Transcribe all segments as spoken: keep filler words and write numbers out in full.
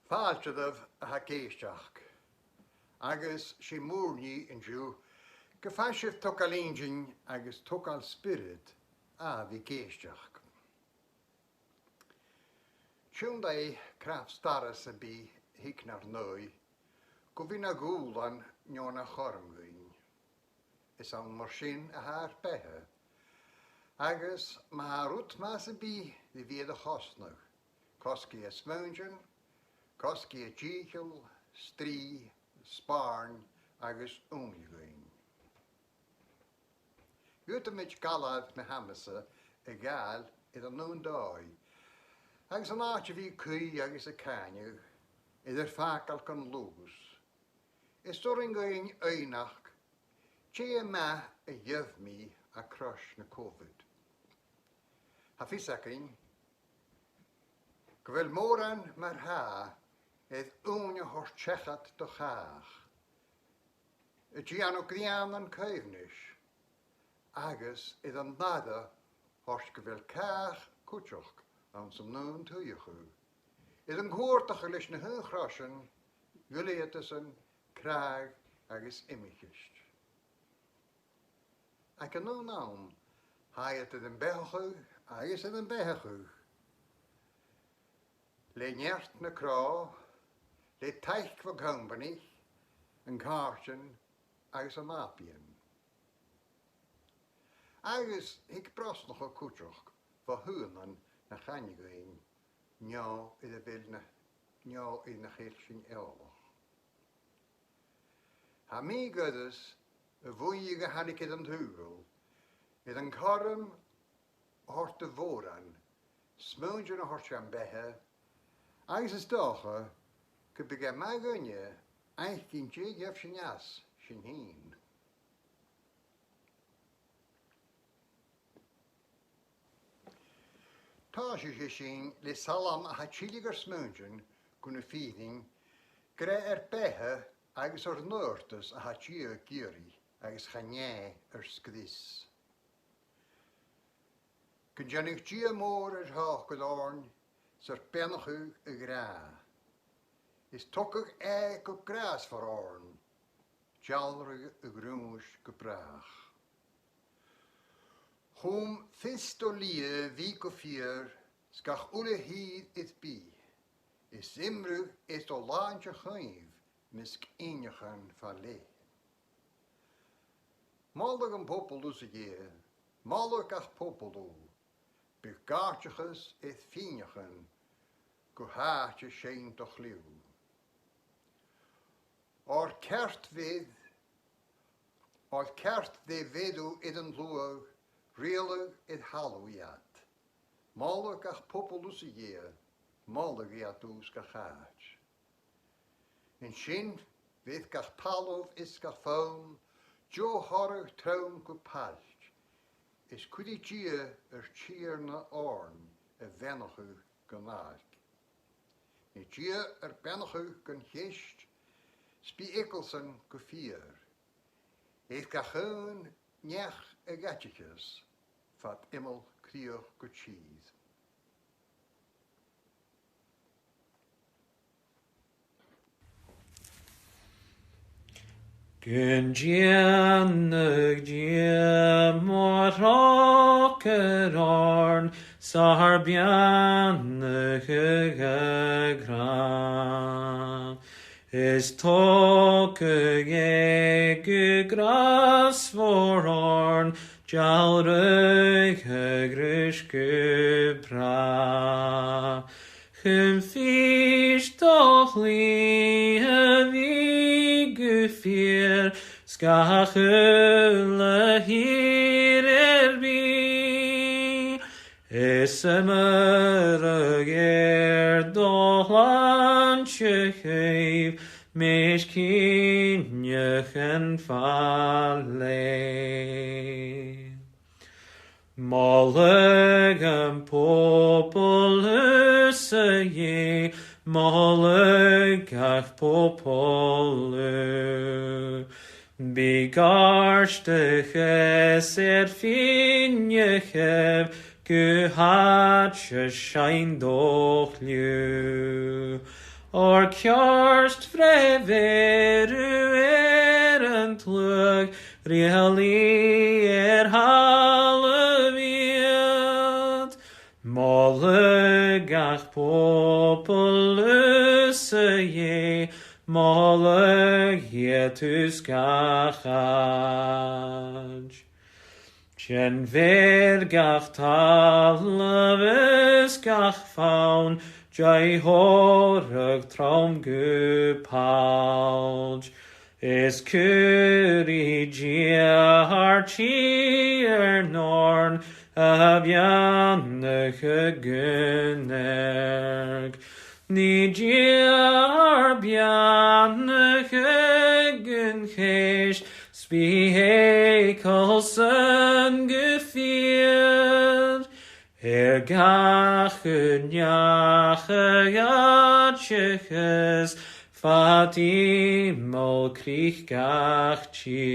Fàilte dhuibh a tha ag èisteachd, agus 's e m' ùrnaigh an-diugh gum faigh sibh togail inntinn agus togail spiorad a bhith ag èisteachd. Tionndaidh cnap-starra sam bith a thig nar n-aghaidh gu bhith na dhùbhlan no na chothrom dhuinn. Is ann mar sin a tha ar beatha. Agus ma tha rud math sam bith ri bhith air a chosnadh, cosgaidh e smaointean, cosgaidh e dìcheall, strì, spàirn agus ùrnaigh dhuinn. Dh'fhaodamaid galar na h-amasa a ghabhail air an aon dòigh, agus an àite a bhith a' caoidh agus a' càineadh, air ar fàgail gun lùths. Is urrainn dhuinn fhaighneachd dè am math a gheibh mi à crois na Covid. Tha fios againn gu bheil mòran mar-thà air ùine a thoirt seachad do chàch, a' dèanamh grianan coibhneis, agus air an aire thoirt gu bheil càch cuideachd anns an aon t-suidheachadh, air an cuardachadh leis na h-aon chroisean, ghiullaichean, cnag agus imcheist. Aig an aon àm, tha iad air am beathachadh agus air am beathachadh, le neart na crodh, le taic bho chompanaich, an càirdean agus an àbaidhean. Agus thig brosnachadh cuideachd bho thuathanan nach aithne dhuinn, no air a bheil na, no air nach eil sinn eòlach. Tha mi ag iarraidh a' bhuidhe a thàinig air an t-saoghal, air an cothrom a thoirt do mhòran, smaointean a thoirt dhan bheatha, agus is dòcha gum biodh e math dhuinne fhaicinn dè gheibh sinn às sinn fhìn. Tòisichidh sinn le salm a tha a' tilleadh ar smaointean gu na fìrinn gur e ar beatha agus ar n-adhartas a tha Dia ag iarraidh agus chan e ar sgrios. Gun dèanadh Dia mòr ar thòcairean 's ar beannachadh a ghràdh. Is togadh e gu gràsmhor oirnn, dealradh a ghnùis gu bràth. Chum fios do shlighe bhith gu fìor, 's gach uile thìr air bith, is iomradh air do shlàinte chaomh, measg eanchainn fa leth. Moladh am poball thusa, a Dhè, moladh gach poball thu, bidh gàirdeachas air fìneachan gu h-àite seinn do chliù. Oir ceart bheir, oir ceart de bheir thu air an t-sluagh, riaghladh air thalamh iad. Moladh gach poball thusa, a Dhè, moladh iad thu 's gach àit'. An sin bheir gach talamh is gach fonn deagh thoradh trom gu pailt, is cuiridh Dia ar Tighearna oirnn a bheannachadh gun àirc. Nì Dia ar beannachadh gun cheist, 's bidh eagal-san gu fìor. Air gach aon neach a dh'aidicheas, fad iomall crìoch gu tìr. Gun dèanadh Dia mo thròcair oirnn, 's ar beannachadh a ghràdh. Is togadh e gu gràsmhor oirnn, dealradh a ghnùis gu bràth. Chum fios do shlighe bhith gu fìor, 's gach uile thìr air bith. Is iomradh air do shlàinte chaomh, measg eanchainn fa leth. Moladh am poball thusa, a Dhè, moladh gach poball thu. Bi gàirdeachas air fìneachadh, gu h-àite seinn do chliù. Oir ceart bhreith bheir thu air an t-sluagh, riaghladh air thalamh iad. Moladh gach poball thusa, Dhè, moladh iad thusa gach àit'. Dèan bheir gach talamh is gach fonn, deagh-thoradh trom gu pailt. Is cuiridh Dia ar Tighearna oirnn a bheannachadh gun nearc. Nì Dia ar beannachadh gun cheist, 's bidh e coltach gu fìor air gach neach a dh'àiteachas fad iomall chrith gach tìr.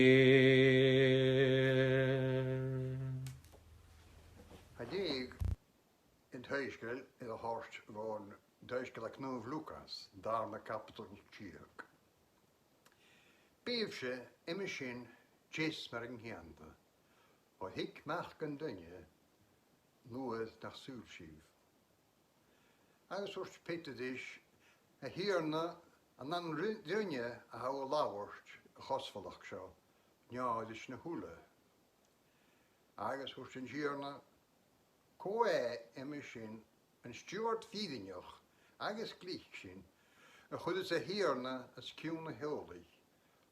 Tha Dia an t-soisgeul air a thoirt bhon t-soisgeul à Naomh Lùcas, an dàrna caibideil deug. Bithibhse uime sin deas mar an ceudna, oir thig Mac an Duine an uair nach saoil sibh. Agus thuirt Peadar ris, A Thighearna, an ann ri-, rinne a tha thu a' labhairt a' chosmhailteachd seo, no ris na h-uile? Agus thuirt an Tighearna, Cò e uime sin, an stiùbhard fìrinneach agus glic sin, a chuireas a thighearna os cionn a theaghlaich,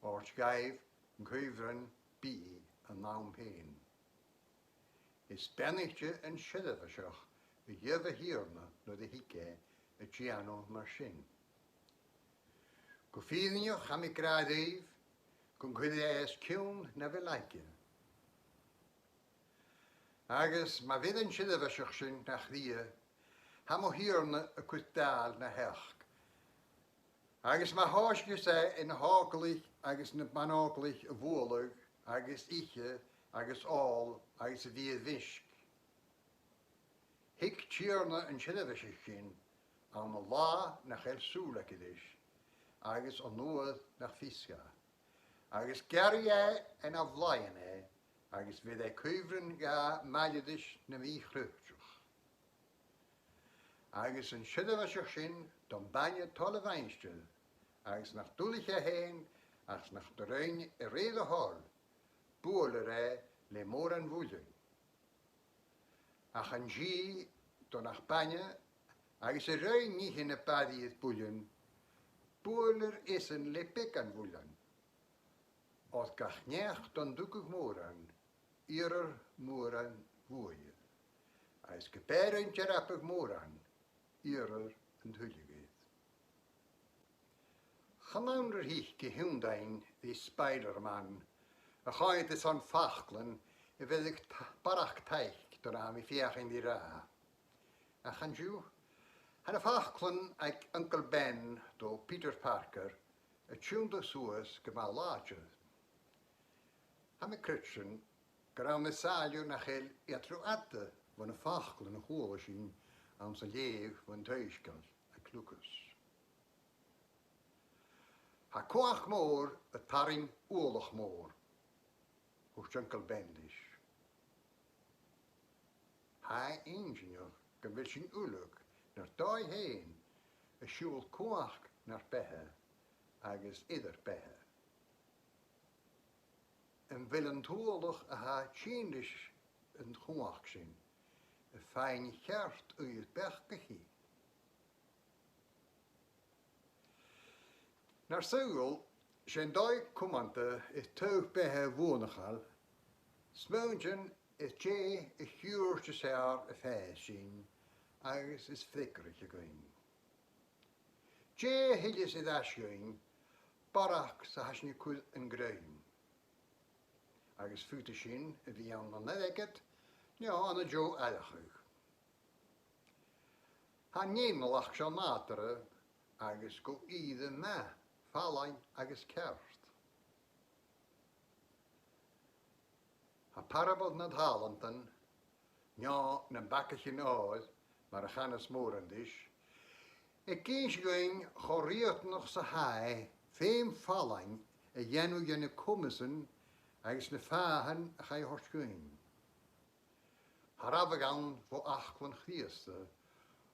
oir 's dha an cuibhreann bidh i an àm fhèin? Is beannaichte an seirbheiseach a gheibh a thighearna nuair a thig e a' dèanamh mar sin. Gu fìrinneach tha mi ag ràdh ribh, gun cuir e os cionn na bheil aige. Agus ma bheir an seirbheiseach sin na chridhe, tha mo thighearna a' cur dàil na theachd. Agus ma thòisicheas e air na h-ògalaich agus na ban-ògalaich a bhualadh, agus ithe, agus òl, agus a bhith air mhisg, thig Tighearna an t-seirbheiseach sin ann an là nach eil sùil aige ris, agus an uair nach fios dha. Agus gearraidh e e na bhlaithean e, agus bheir e cuibhreann dha maille ris na mì-chroiteach. Agus an seirbheiseach sin dom bainne toil a mhaighstir, agus nach duilich e fhèin, agus nach do rinn a rèir a thoil, buailear e le mòran bhuillein. Ach an dèidh do nach bainne, agus a rinn ithe na b' fhaide air buillean, buailear esan le beagan bhuillein. Oir gach neach don tugadh mòran, iarrar mòran bhuaithe. Agus ge b' e rinn dearbhadh mòran, iarrar an tuilleadh air. Chan ann ri thice a thionndaidhean ri Spider-Man, a choimhead airson faclan a bheireadh t-, barrachd taic don àm a' feuchainn ri ràdh. Ach an-diugh, tha na faclan aig Uncle Ben do Peter Parker a' tionndadh suas gu math làidir. Tha mi a' creidsinn gur ann an sàilleabh nach eil eadar-fhada bho na faclan a chuala sinn anns an leughadh bhon t-soisgeul aig Lùcas. Tha cumhachd mòr a' tarraing ualach mòr, thuirt Uncle Ben ris. Tha e inntinneach gum bi sinn uileag nar dòigh fhèin a' siubhal cumhachd nar beatha agus eadar beatha. Am bheil an t-ualach a tha a' tighinn ris an cumhachd sin a' faighinn cheart uiread beachd a chì? Nar saoghal, 's e an dòigh cumanta air taobh beatha a bhuannachail, smaointinn air dè a' chiùirt as fheàrr a tha sinn agus as freagarraiche dhuinn. Dè a thilleas air ais dhuinn, barrachd 's a tha sinn a' cur an grèim. Agus faodaidh sin a bhith ann an airgead, no ann an deagh atharrachadh. Tha an fhèin a' lachd seo nàdarra agus gu ìre math fallain agus ceart. Tha parabal nan tàlantan, no nam bagaichean òir, mar a chanas mòran ris, Ag innse dhuinn cho riatanach 's a tha e feum fallain a dhèanamh dhe na comasan agus na fathannan a chaidh a thoirt dhuinn. Tha rabhadh ann bho fhaclan Chrìosda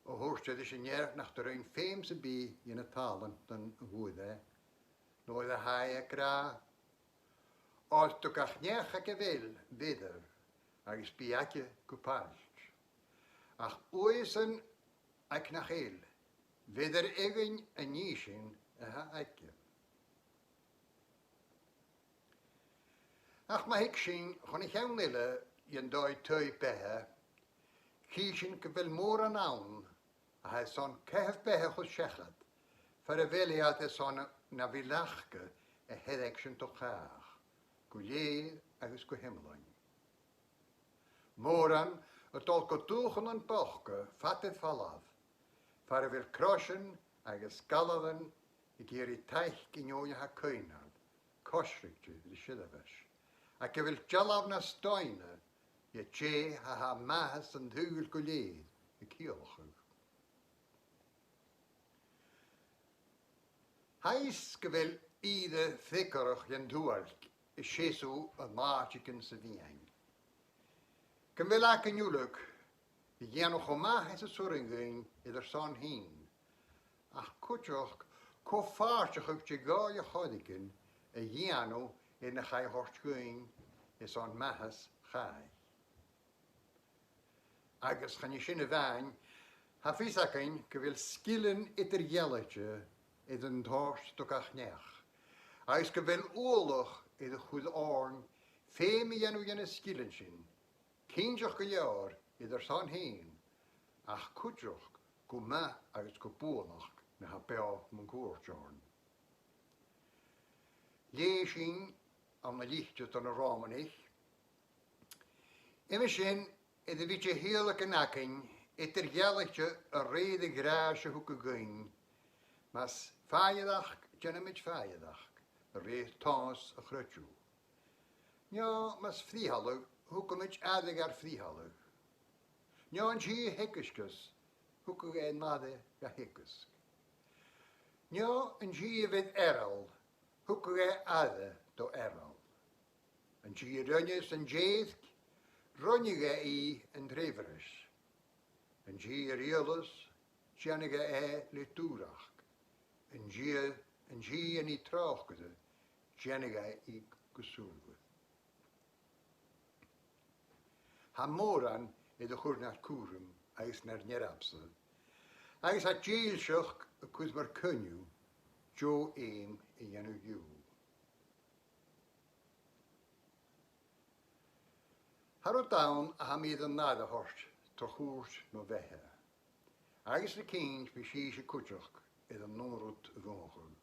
a thuirt e ris an fhear nach do rinn feum sam bith dhe na tàlantan a fhuair e, no air a tha e ag ràdh, "Oir do gach neach aig a bheil, bheirear, agus bidh aige gu pailt. Ach uaidhesan aig nach eil, bheirear eadhon an nì sin a tha aige." Ach ma thig sinn chun a' cheann eile dhen dòigh-taigh-beatha, chì sinn gu bheil mòran ann a tha airson caitheamh beatha a chur seachad, far a bheil iad airson na bhileachga a theirigse do chàch, gu lèir agus gu h-iomlan. Mòran a' dol gu dùthchannan bochda fad air falbh, far a bheil croisean agus gallaran ag iarraidh taic an fheadhainn a tha a' caoineadh, coisrigte ri seirbheis, aig a bheil dealbh nas doimhne dhe dè a tha maitheas an t-saoghail gu lèir a' ciallachadh. Tha fhios gu bheil ìre freagarrach dhen t-ualc a' seasamh air àiteachan sa mheadhan. Gum bheil againn uile ri dhèanamh cho math 's as urrainn dhuinn air ar son fhìn, ach cuideachd co-phàirteachadh de dhòigh air choreigin a dhèanamh air na chaidh a thoirt dhuinn airson maitheas chaoidh. Agus chan e sin a-mhàin, tha fios againn gu bheil sgilean eadar-dhealaichte air an toirt do gach neach, agus gu bheil uallach air a chur oirnn feum a dhèanamh dha na sgilean sin, cinnteach gu leòr air ar son fhèin, ach cuideachd gu math agus gu buannachd na tha beò mun cuairt oirnn. Leugh sinn ann an litir do na Ròmanaich: Uime sin, air a bhith de thìodhlacan againn eadar-dhealaichte a rèir a' ghràis a thug e dhuinn, mas fàidheadaireachd dèanamaid fàidheadaireachd, a rèir tomhas a' chreideimh. No mas frithalladh, thugamaid aire gar frithalladh. No an tì a theagaisgeas, thugadh e an aire ga theagasg. No an tì a bheir earrail, thugadh e aire do earrail. An tì a roinneas an t-èirc, roinneadh e i an treibhreas. An tì a riaghlas, dèanadh e e le dùrachd. An tì, an tì a nì tròcair, dèanadh e i gu saoraidh. Tha mòran air a chur nar cùram agus nar n-earbsa, agus tha dìlseachd a' cur mar coinneamh deagh fheum a dhèanamh dhiubh. Tha rud ann a tha mi air an aire a thoirt tro chùirt mo bheatha, agus le cinnt bidh sibhse cuideachd air an aon rud a mhothachail.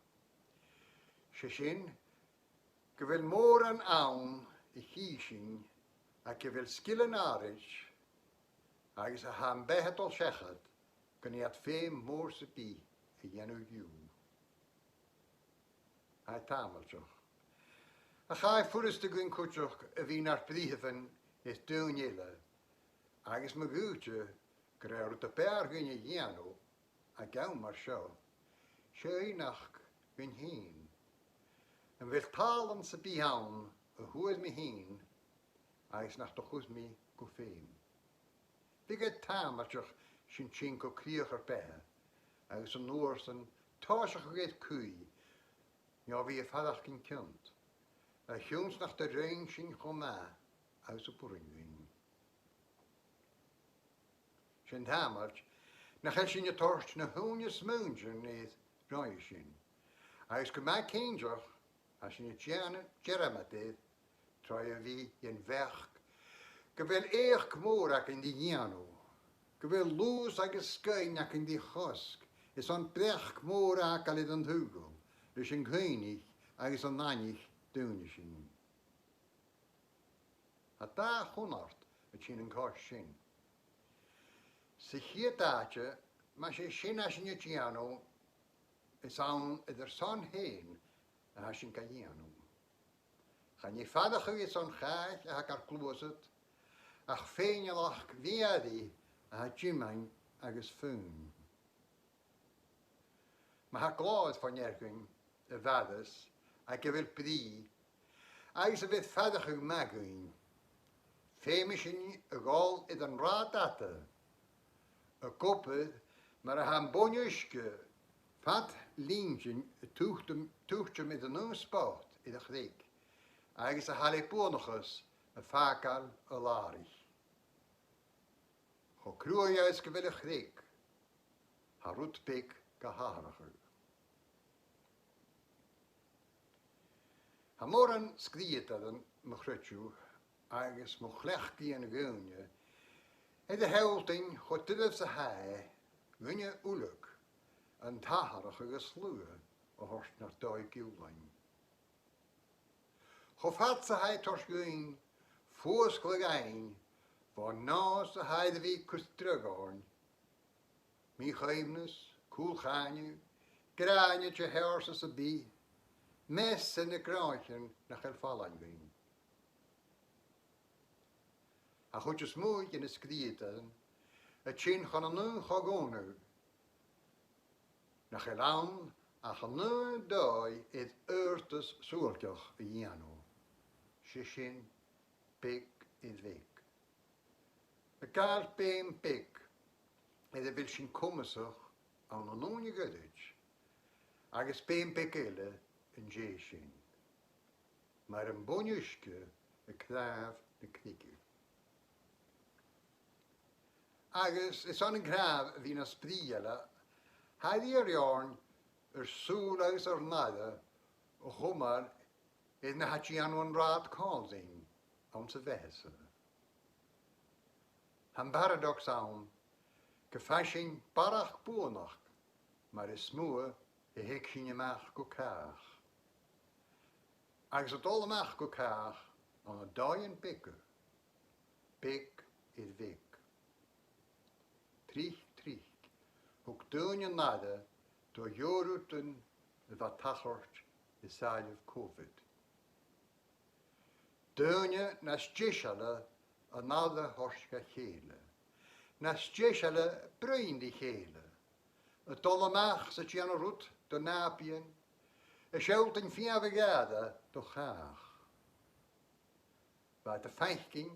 'S e sin gu bheil mòran ann a chì sinn aig a bheil sgilean àraid agus a tha am beatha a' dol seachad gun iad feum mòr sam bith a dhèanamh dhiubh. Tha e tàmailteach. Ach tha e furasta dhuinn cuideachd a bhith nar britheamhan air daoine eile, agus ma dh'fhaodte gur e an rud a b' fheàrr dhuinne a dhèanamh aig àm mar seo, 's e faighneachd dhuinn fhìn. Am bheil tàlant sam bith ann a fhuair mi fhìn agus nach do chuir mi gu feum? Bhiodh e tàmailteach sinn tighinn gu crìoch ar beatha, agus an uair sin tòiseachadh air caoidh, no bhith a' faireachdainn cionta, a chionn 's nach do rinn sinn cho math agus a b' urrainn dhuinn. 'S e an tàmailt nach eil sinn a' toirt na h-ùine smaointean air roimhe sin, agus gu math cinnteach, tha sinn a' dèan-, dearmad air, tro a bhith dhen bheachd gu bheil èigheachd mhòr againn ri dhèanamh, gu bheil lùths agus sgoinn againn ri chosg, airson breac mòr fhàgail air an t-saoghal, leis an cuimhnich agus an aithneachadh dhaoine sinn. Tha dà chunnart a' tighinn an cois sin. Sa chiad àite, mas e sin a tha sinn a' dèanamh, is ann air ar son fhèin a tha sinn ga dhèanamh. Chan e faireachdainn airson chàich a tha gar gluasad, ach fèin-fhaireachdainn a tha ag iomairt agus fonn. Ma tha glòir fo near dhuinn a bharras aig a bheil brìgh, agus a bheir faireachdainn math dhuinn, feumaidh sinn a dhol air an rathad fhada, ag obair mar a tha am bun-uisge fad linntean a' tuiteam, tuiteam air an aon spot air a' chreig, agus a tha le buannachas a' fàgail a làraich. Cho cruaidh agus gu bheil a' chreag, tha rud beag ga h-atharrachadh. Tha mòran sgrìobhadairean, mo chreideamh, agus mo chleachdaidhean dhaoine, air a shealltainn cho doirbh 's a tha e dhuinne uileag an t-atharrachadh a shlaodadh a thoirt nar dòigh-giùlain. Cho fad 's a tha e toirt dhuinn fuasgladh fhaighinn bhon nòs a tha air a bhith cur dragh oirnn, mì-choibhneas, cùl-chàineadh, gràin de sheòrsa sam bith, meas air na gnothaichean nach eil fallain dhuinn. A' chuid as motha de na sgrìobhadairean a' tighinn chun an aon cho-dhùnaidh nach eil ann ach an aon dòigh air adhartas suailceach a dhèanamh, 's e sin beag air bheag. A' gabhail beum beag air a bheil sinn comasach ann an ùine ghoirid, agus beum beag eile an dèidh sin, mar am bun-uisge a' cnàmh na creige. Agus 's ann an cnàmh a bhith nas brìgh eile, tha e ag iarraidh oirnn ar sùil agus ar n-aire a chumail air na tha a' dèanamh an rathad còmhla rinn anns a' bheatha-sa. Tha am paradox ann gum faigh sinn barrachd buannachd mar as motha a thig sinn a-mach gu càch, agus a' dol a-mach gu càch ann an dòighean beaga, beag air bheag. Tric, tric, thug daoine an aire do dheagh rudan a bha a' tachairt air sàilleibh Covid. Daoine nas deiseile an aire a thoirt dha chèile, nas deiseile bruidhinn ri chèile, a' dol a-mach 's a' dèanamh rud do nàbaidhean, a' sealltainn fiamh a' ghàire do chàch. Bha iad a' faicinn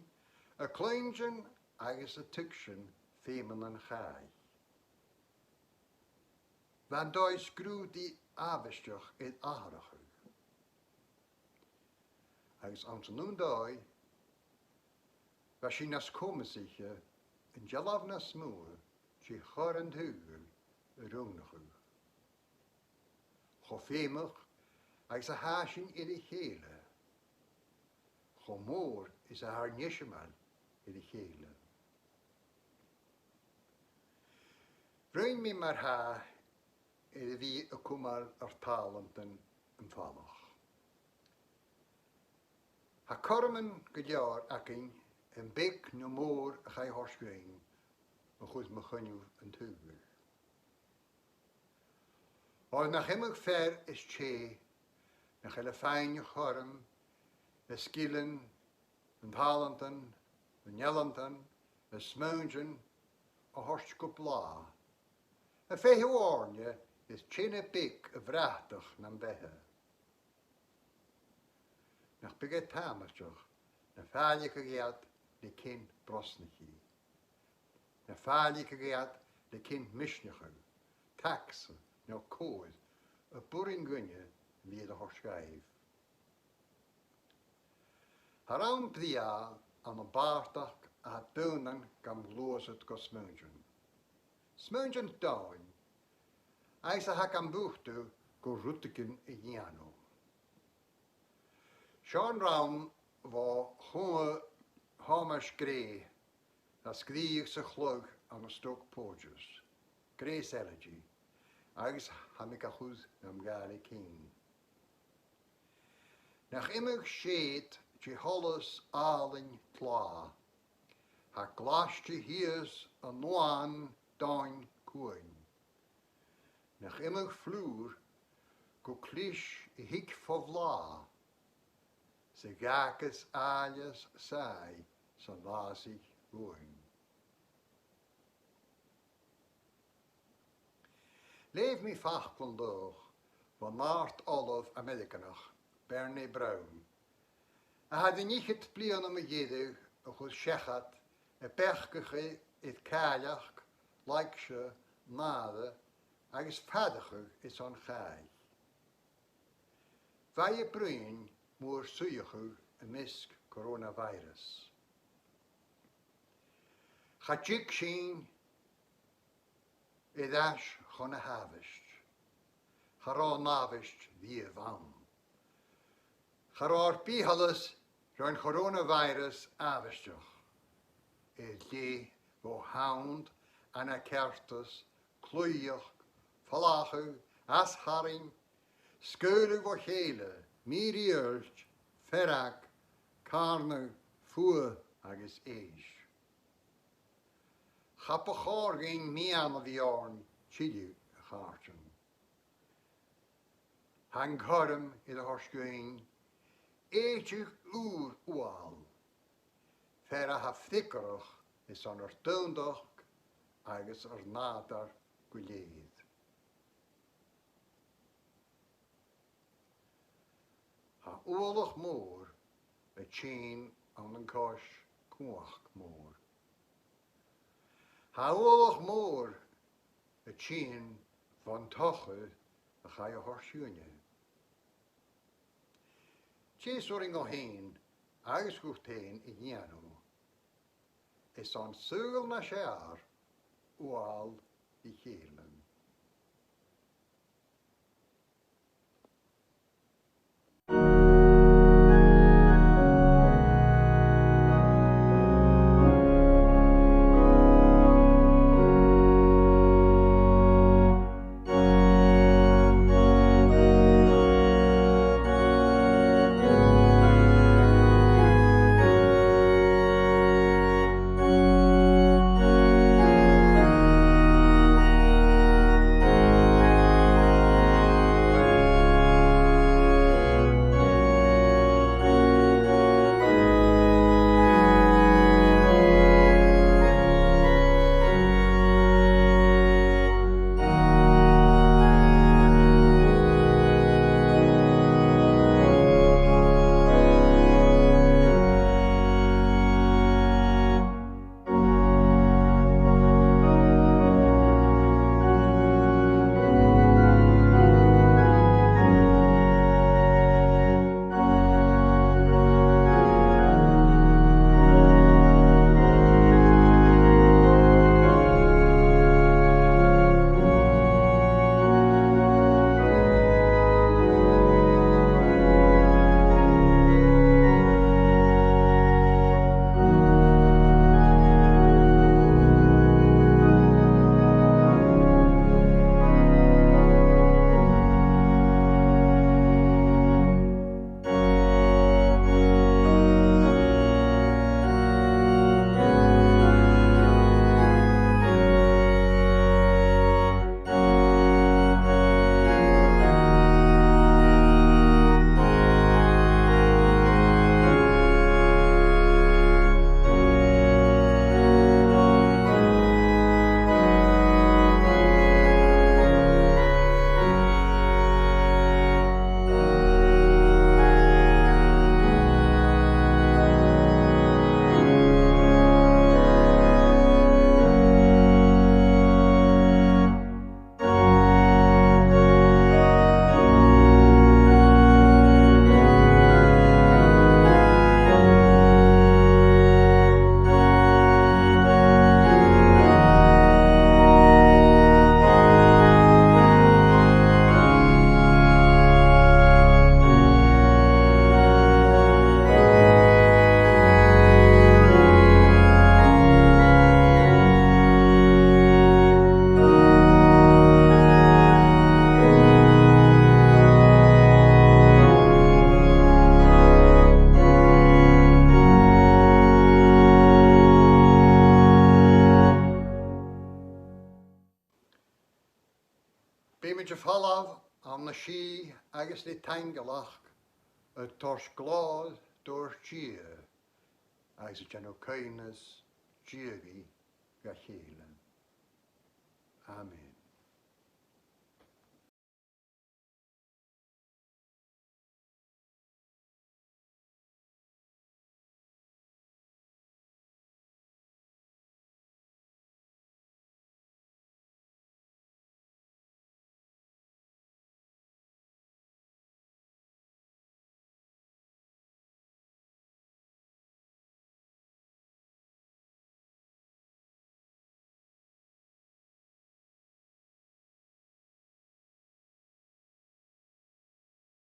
a' cluinntinn agus a' tuigsinn feuman nan chàich. Bha an dòigh-sgrùdaidh àbhaisteach air atharrachadh. Agus anns an aon dòigh, bha sinn nas comasaiche an dealbh nas motha de chor an t-saoghail a rùnachadh. Cho feumach agus a tha sinn air a chèile, cho mòr is a tha ar n-eisimeileachd air a chèile. Bhruidhinn mi mar-thà air a bhith a' cumail ar tàlantan am falach. Tha cothroman gu leòr againn, am beag no mòr a chaidh a thoirt dhuinn, a chur mu choinneamh an t-saoghail. Oir nach iomadh fear is tè nach eil a' faighinn a' chothrom, na sgilean, an tàlantan, an ealanntan, na smaointean a thoirt gu blàth, a' feitheamh oirnne air teine beag a bhratach nam beatha. Nach biodh e tàmailteach na fàilligeadh iad le ceann brosnachaidh, na fàilligeadh iad le ceann misneachaidh, tacsa no cobhair a b' urrainn dhuinne a bhith air a thoirt dhaibh. Tha rann brèagha ann am bàrdachd a tha daonnan gam gluasad gu smaointean. Smaointean domhainn, agus a tha gam bugtadh gu rudeigin a dhèanamh. Seo an rann bho Thòmas Gray, a sgrìobh sa chlog ann an Stoke Porges, Gray's Elegy, agus tha mi ga chur nam Ghàidhlig fhìn. Nach iomadh sèid de sholas àlainn tlàth, tha glaiste shìos an uan domhainn cuain. Nach iomadh flùr gu clis a thig fo bhlàth, 's a dh'fhàgas àilleas sàmhach san fhàsaich dhuinn. Leugh mi facal an-diugh bhon àrd-Ollamh Ameireaganach, Bernie Brown, a tha air an fhichead bliadhna mu dheireadh a chur seachad a' beachdachadh air càileachd, laigse, nàire agus faireachadh airson chàich. Bha e a' bruidhinn mu ar suidheachadh am measg coronavirus. Cha tig sinn air ais chun na h-àbhaist. Cha robh an àbhaist riamh ann. Cha robh ar bithealas ron choronavirus àbhaisteach. Air leth bho shunnd, ana-ceartas, claoidheachd, falachadh, às-tharraing, sgaoileadh bho chèile, mì-riaghailt, fearg, càrnadh, fuath agus èis. Cha bu chòir dhuinn miann a bhith oirnn tilleadh a chàirdean. Tha an cothrom air a thoirt dhuinn èideadh ùr fhaighinn, fear a tha freagarrach airson ar n-aontachd agus ar nàdar gu lèir. Tha ualach mòr a' tighinn ann an cois cumhachd mòr. Tha ualach mòr a' tighinn bhon tsochair a chaidh a thoirt dhuinne. Dè as urrainn dhomh fhìn agus dhut fhèin a dhèanamh airson saoghal nas fheàrr fhaighinn ri chèile? Bidh mi a' falbh ann an sìth agus le taingealachd, a' toirt glòir do Dhia agus a' dèanamh caoimhneas dìomhaidh dha chèile. Amen.